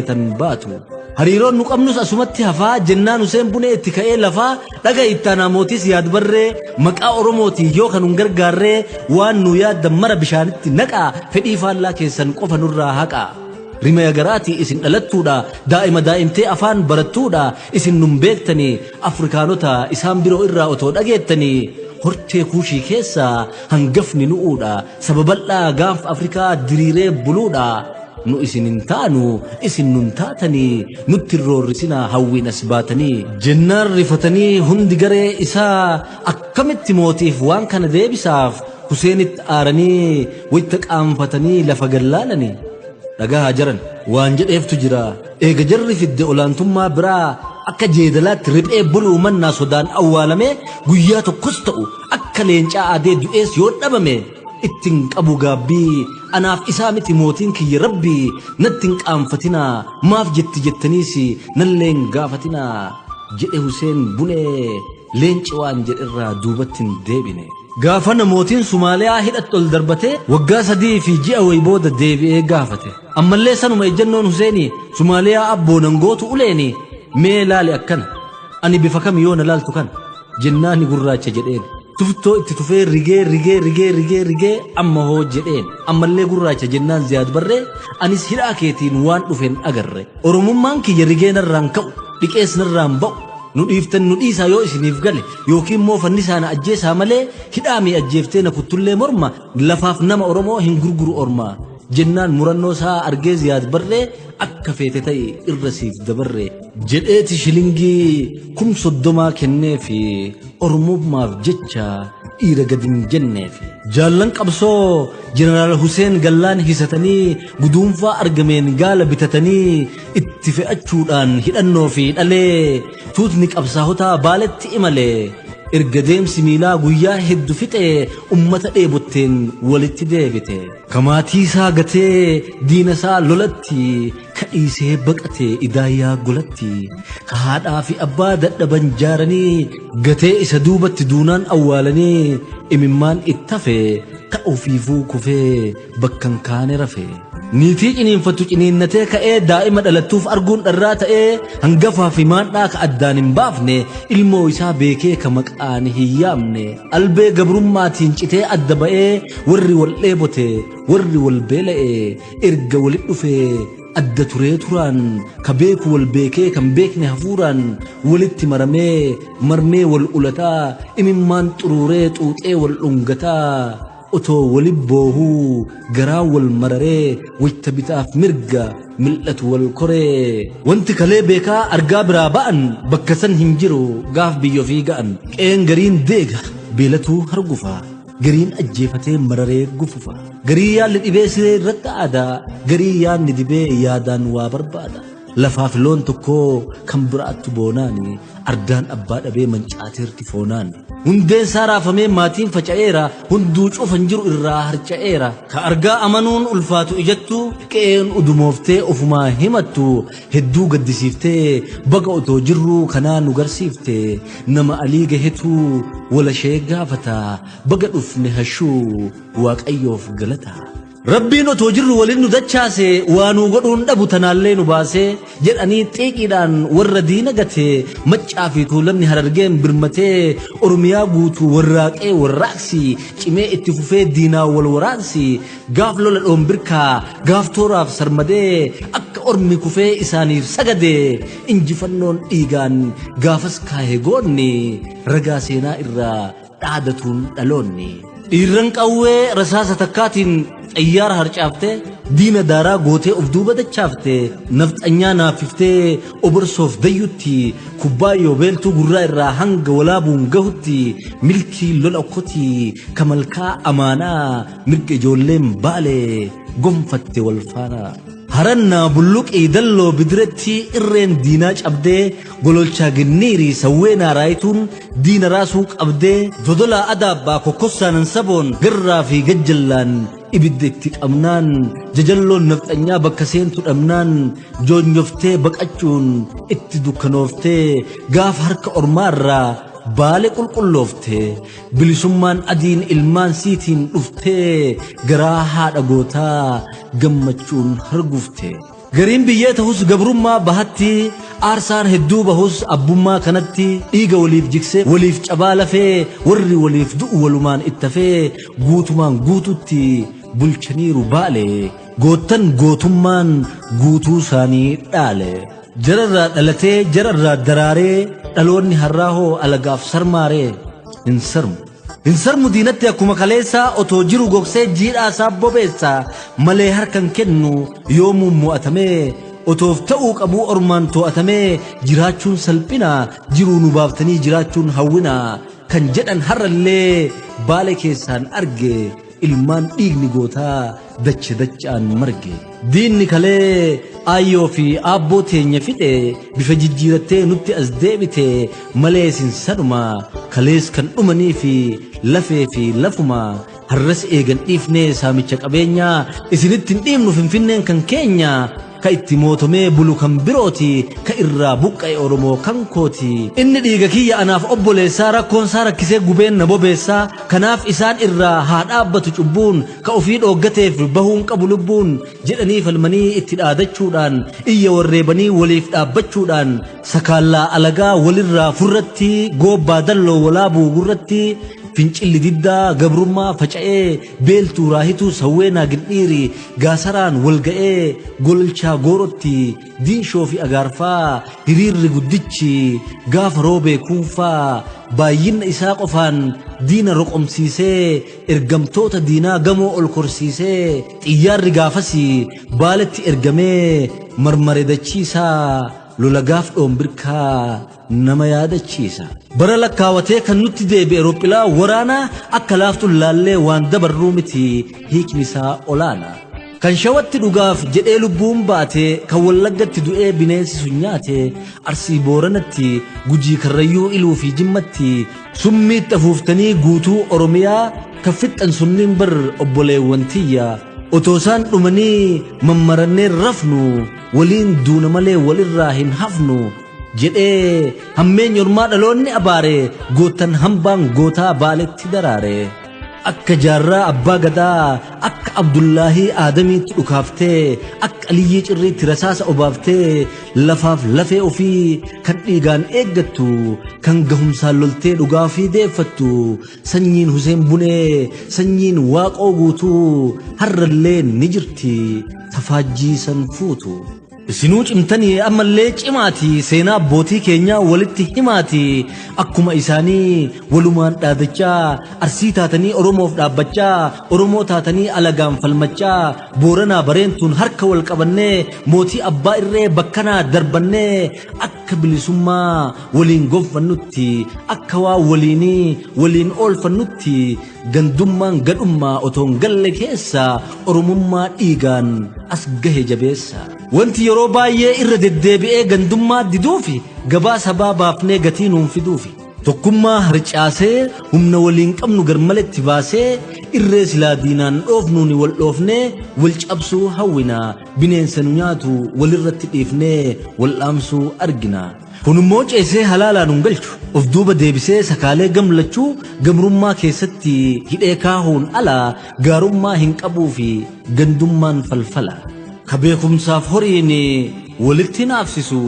tan baatu. Hariiroon nu qabnus asumatti hafaa jennaan Huseen Bunee itti ka'ee lafaa dhaga ittaanaa mootis yaad barree maqaa Oromootiin yoo kan nun gargaarree waan nu yaaddan mara bishaanitti naqaa fedhii faallaa keessan qofa nurraa haqaa. Rimaya garaatii isin dhalattuudha daa'ima daa'imtee afaan barattuudha isin nun beektanii Afrikaanota isaan biroo irraa otoo dhageettanii hortee kuushii keessaa hangafni nu'uudha saba bal'aa gaanfa Afrikaa diriiree buluudha. Nu isin hin taanu isin nun taatanii nutti hin roorrisinaa hawwiin as baatanii. Jennaan rifatanii hundi garee isaa akkamitti mootiif waan kana deebisaaf Huseenitti aaranii wayta qaanfatanii lafa gallaalanii. Dhagahaa jaran waan jedheeftu jira eega jarri fidde olaantummaa biraa akka jeedalaatti riphee buluu mannaa sodaan awwaalamee guyyaa tokkos ta'u akka leencaa aadee du'ees yoo dhabame ittin qabu gaabbii anaaf isaa miti mootiin kiyya rabbii natti hin qaanfatinaa maaf jetti jettaniis nallee hin gaafatinaa jedhe Huseen Bunee leenci waan jedherraa duubatti hin deebine. Gaafana mootiin Sumaaliyaa hidhatti ol darbatee waggaa 3 fi ji'a wayi booda deebi'ee gaafate. Ammallee sanuma ejjannoon Huseenii Sumaaliyaa abboo nan gootu uleeni mee laali akkana ani bifa kami yoo na laaltu kana jennaani gurraacha jedheen. Tuftoo itti tufee rigee rigee rigee rigee rigee amma hoo jedheen. Ammallee gurraacha jennaan Ziyaad Barree anis hidhaa keetiin waan dhufen agarre. Oromummaan kiyya rigee narraan ka'u dhiqees narraan ba'u. Nu dhiiftan nu dhiisaa yoo isiniif gale yookiin immoo fannisaa na ajjeesaa malee hidhaamii ajjeeftee na kuttullee morma lafaaf nama Oromoo hin gurguru orma jennaan murannoo isaa argee Ziyaad Barree akka feete ta'i irra siif dabarre jedheeti shilingii 30,000 kenneefi Oromummaaf jecha dhiira gad hin jenneefi. Jaallan qabsoo Jeneraal Huseen Gallaan hisatanii guduunfaa argameen gaala bitatanii itti fe'achuudhaan hidhannoo fi dhalee tuutni qabsaahotaa Baaletti imale. Erga deemsi miilaa guyyaa heddu fixe ummata dheebotteen walitti deebite. Ka maatii isaa gatee diina isaa lolatti, ka dhiisee baqate idaayyaa golatti, ka haadhaa fi abbaa dadhaban jaaranii gatee isa duubatti duunaan awwaalanii imimmaan itti hafe ka ofiifuu kufee bakka hin kaane rafe. Niitii ciniinfattu ciniinnatee ka'ee daa'ima dhalattuuf arguun dharraa ta'ee hangafaa fi maandhaa ka addaan hin baafne ilmoo isaa beekee ka maqaan hin yaamne albee gabrummaatiin citee adda ba'ee warri wal dheebote warri wal beela'e erga wali dhufee adda turee turaan ka beeku wal beekee kan beekne hafuuraan walitti maramee marmee wal ulataa imimmaan xuruuree xuuxee wal dhungataa otoo wali boohuu garaa wal mararee wayta bitaaf mirga mil'atu wal koree wanti kalee beekaa argaa biraa ba'an bakka san hin jiru gaaf biyya ofii ga'an qe'een gariin deega beelatuu hargufa gariin ajjeefatee mararee gufufa garii yaalli dhibee siree irratti aada garii yaadni dibee yaadaan waa barbaada lafaaf loon tokkoo kan biraattu boonaani Ardaan abbaa dhabee mancaateerti foonaan. Hundeen isaa raafamee maatiin faca'eera, hunduu cufa hin jiru irraa harca'eera. Ka argaa amanuun ulfaatu ijattu, qe'een udumooftee ofumaa himattu, hedduu gaddisiiftee baga otoo jirruu kanaa nu garsiifte, nama alii gahetu walashee gaafata, baga dhufne hashuu Waaqayyoof galata. Rabbiin otoo jirru walin nu dachaase waa nuu godhuun dhabu tanaallee nu baasee jedhanii xiiqiidhaan warra diina gate Maccaa fi Tuulamni Harargeen birmatee Oromiyaa guutuu warraaqee warraaqsi cimee itti fufee diinaan wal waraansi gaaf lola dhoombirkaa gaaf tooraaf sarmadee akka ormi kufee isaaniif sagade injifannoon dhiigaan gaafas kaahe goonni ragaa seenaa irraa dhaadatuun dhaloonni. Dhiirran qawwee rasaasa takkaatiin xayyaara harcaaftee diina daaraa gootee of duuba dachaafte nafxanyaa naaffiftee oborsoof dayyutti kubbaayyoo beeltuu gurraa irraa hanga walaabuun gahutti milkii lola okkotii ka malkaa amaanaa mirga ijoolleen baalee gonfatte wal faana. Harannaa bulluqii dalloo bidiretti irreen diinaa cabdee Gololchaa Ginniirii Sawweenaa Raayituun diina raasuu qabdee Dodolaa Adaabbaa Kokkossaan Ansaboon Garraa fi Gajjallaan ibidda itti qabnaan Jajalloon nafxanyaa bakka seentu dhabnaan Joonyoftee baqachuun itti dukkanooftee Gaafa harka ormaa irraa Baale qulqulloofte Bilisummaan adiin ilmaan siitiin dhuftee Garaa haadha gootaa gammachuun hargufte. Gariin biyyee tahus gabrummaa bahatti, aarsaan hedduu bahus abbummaa kanatti, dhiiga waliif jigsee waliif cabaa lafee, warri waliif du'u walumaan ittafee guutumaan guututti bulchaniiru Baale. Goottan gootummaan guutuu isaanii dhaale. Jararraa dhalatee jararraa daraaree dhaloonni har'aa hoo alagaaf sarmaaree hin sarmu. Hin sarmu diinatti akkuma kaleessaa, otoo jiru gogsee jiidhaa isaa bobeessa malee harka hin kennu yoomuu mo'atamee, otoof ta'uu qabuu ormaan to'atamee jiraachuun salphina, jiruu nu baaftanii jiraachuun hawwina kan jedhan har'allee Baale keessaan arge, ilmaan dhiigni gootaa dacha dachaan marge. Diinni kalee aayyoo fi aabboo teenya fixe bifa jijjiirattee nutti as deebite malee isin sanuma, kalees kan dhumanii fi lafee fi lafuma. Har'as eegan dhiifnee saamicha qabeenyaa, isinitti hin dhiifnu, Finfinneen kan keenya. Ka itti mootomee bulu kan birooti, ka irraa buqqa'e Oromoo kan kooti. Inni dhiiga kiyya, anaaf obboleessaa, rakkoon isaa rakkisee gubeen na bobeessaa. Kanaaf isaan irraa haa dhaabbatu cubbuun, ka ofii dhooggateef bahuun qabu lubbuun jedhanii falmanii itti dhaadachuudhaan, iyya warreebanii waliif dhaabbachuudhaan, sakaallaa alagaa walirraa furratti, goobbaa dalloo walaabuu gurratti, fincilli diddaa gabrummaa faca'ee Beeltuu, Raahituu, Sawweenaa, Gindhiiri, Gaasaraan walga'ee, Gololchaa Goorotti, Diinshoo fi Agaarfaa hiriirri guddichi gaafa Roobee Kuunfaa baay'ina isaa qofaan diina roqomsiisee, ergamtoota diinaa gamoo ol korsiisee, xiyyaarri gaafasii Baaletti ergamee marmare dachiisaa lola gaaf Dhoombirkaa nama yaadachiisa. Bara lakkaawatee kan nutti deebi'e rophilaa waraanaa akka laaftuun laallee waan dabarruu miti, hiikni isaa olaana. Kan Shawatti dhugaaf jedhee lubbuun baate, kan Wallaggatti du'ee bineensi sun nyaate, Arsii Booranatti, Gujii Karrayyuu, Iluu fi Jimmatti summiitti afuuftanii guutuu Oromiyaa kan fixxan sunniin bar obboleewwan tiyya. Otoo isaan dhumanii mammarannee rafnu, waliin duuna malee walirraa hin hafnu jedhee hammeenya ormaa dhaloonni abaare, goottan hambaan gootaa Baaletti daraare. Akka Jaarraa Abbaa Gadaa, akka Abdullaahii Aadamiitti dhukaaftee, akka Aliyyii Cirriitti rasaasa obaaftee, lafaaf lafee ofii kan dhiigaan eeggattu, kan gahumsaan loltee dhugaa ofii deeffattu, sanyiin Huseen Bunee, sanyiin Waaqoo Guutuu har'allee ni jirti tafaajjii san fuutu. Isinuu cimtanii ammallee cimaati, seenaa abbootii keenyaa walitti himaati, akkuma isaanii walumaan dhaadachaa, Arsii taatanii Oromoof dhaabbachaa, Oromoo taatanii alagaan falmachaa, Booranaa Bareentuun harka wal qabannee mootii abbaa irree bakkanaa darbannee akka bilisummaa waliin gonfannutti, akka waa waliinii waliin oolfannutti, gandummaan gadhummaa otoon galle keessa Oromummaa dhiigaan as gahe jabeessa. Wanti yeroo baay'ee irra deddeebi'ee gandummaa diduufi gabaa sabaa baafnee gatii nuun fiduufi. Tokkummaa harcaasee humna waliin qabnu garmaletti baasee, irree silaa diinaan dhoofnuuni wal dhoofnee wal cabsuu hawwina, bineensa nu nyaatu walirratti dhiifnee wal dhaamsuu argina. Kun immoo ceesee halaalaa nun galchu, of duuba deebisee sakaalee gamlachuu gabrummaa keessatti hidhee kaahuun ala gaarummaa hin qabuu fi gandummaan falfala. Ka beekumsaaf horiin walitti naafsisu,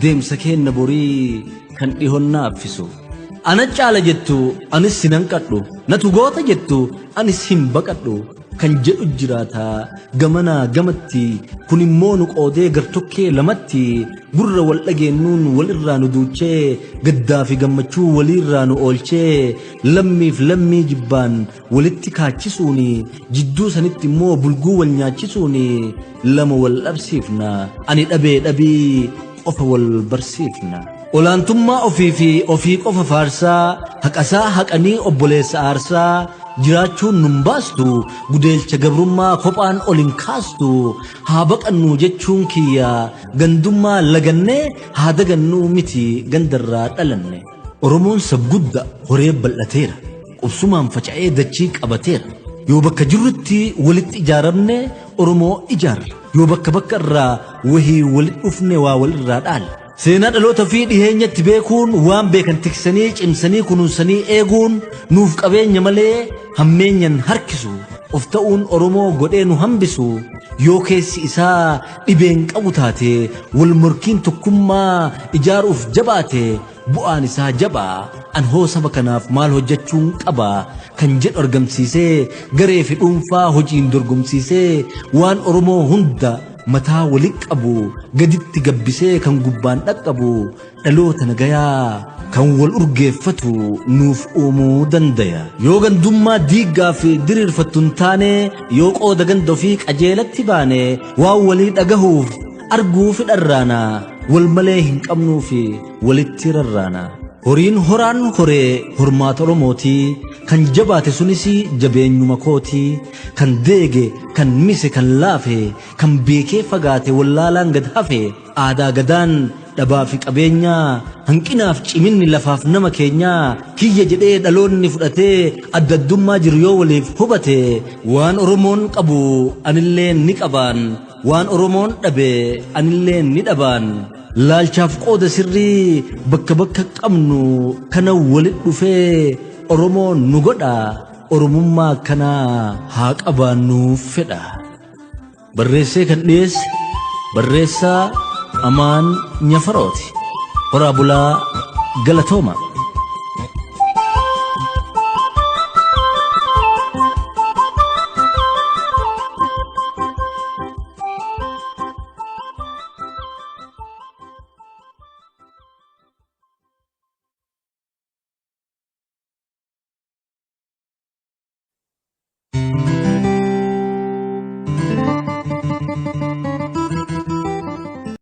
deemsa keenna borii kan dhihon naaffisu. Ana caala jettu anis sin hanqadhu, natu goota jettu anis hin baqadhu kan jedhu jiraata gamanaa gamatti. Kun immoo nu qoodee gartokkee lamatti, gurra wal dhageennuun walirraa nu duuchee, gaddaa fi gammachuu waliirraa nu oolchee, lammiif lammii jibbaan walitti kaachisuuni, jidduu sanitti immoo bulguu wal nyaachisuuni lama wal dhabsiifna, ani dhabee dhabii qofa wal barsiifna. Olaantummaa ofii fi ofii qofa faarsaa, haqasaa haqanii obboleessa aarsaa jiraachuun nun baastu, gudeelcha gabrummaa kophaan ol hin kaastu. Haa baqannu jechuun kiyya gandummaa lagannee haa dagannuu miti gandarraa dhalanne. Oromoon sabgudda horee bal'ateera, qubsumaan faca'ee dachii qabateera. Yoo bakka jirrutti walitti ijaaramne Oromoo ijaarra. Yoo bakka bakka irraa wahii walitti dhufne waa walirraa dhaalla. Seenaa dhaloota fi dhiheenyatti beekuun waan beekan tiksanii cimsanii kunuunsanii eeguun nuuf qabeenya malee hammeenyan harkisu. Of ta'uun Oromoo godhee nu hambisu. Yoo keessi isaa dhibeen qabu taate wal morkiin tokkummaa ijaaruuf jabaate bu'aan isaa jabaa. An hoo saba kanaaf maal hojjechuun qaba kan jedhu argamsiisee garee fi dhuunfaa hojiin dorgomsiisee waan Oromoo hunda mataa walitti qabu gaditti gabbisee kan gubbaan dhaqqabu dhaloota nagayaa kan wal urgeeffatu nuuf uumuu dandaya. Yoo gandummaa diiggaa fi diriirfattu hin taane yoo qooda ganda ofii qajeelatti baane waan walii dhagahuuf arguu fi dharraana wal malee hin qabnuu fi walitti rarraana. Horiin horaan horee hormaata Oromootii kan jabaate sunis jabeenyuma kootii kan deege kan mise kan laafe kan beekee fagaate wallaalaan gad hafe aadaa gadaan dhabaa fi qabeenyaa hanqinaaf ciminni lafaaf nama keenyaa kiyya jedhee dhaloonni fudhatee adda addummaa jiru yoo waliif hubate waan Oromoon qabu anillee ni qabaan waan Oromoon dhabe anillee ni dhabaan. Laalchaaf qooda sirrii bakka bakka qabnu kana walit dhufee Oromoo nu godha Oromummaa kanaa haa qabaannu fedha. Barreessee kan dhiyeesse barreessaa Amaan Nyafarooti. Horaa bulaa galatooma.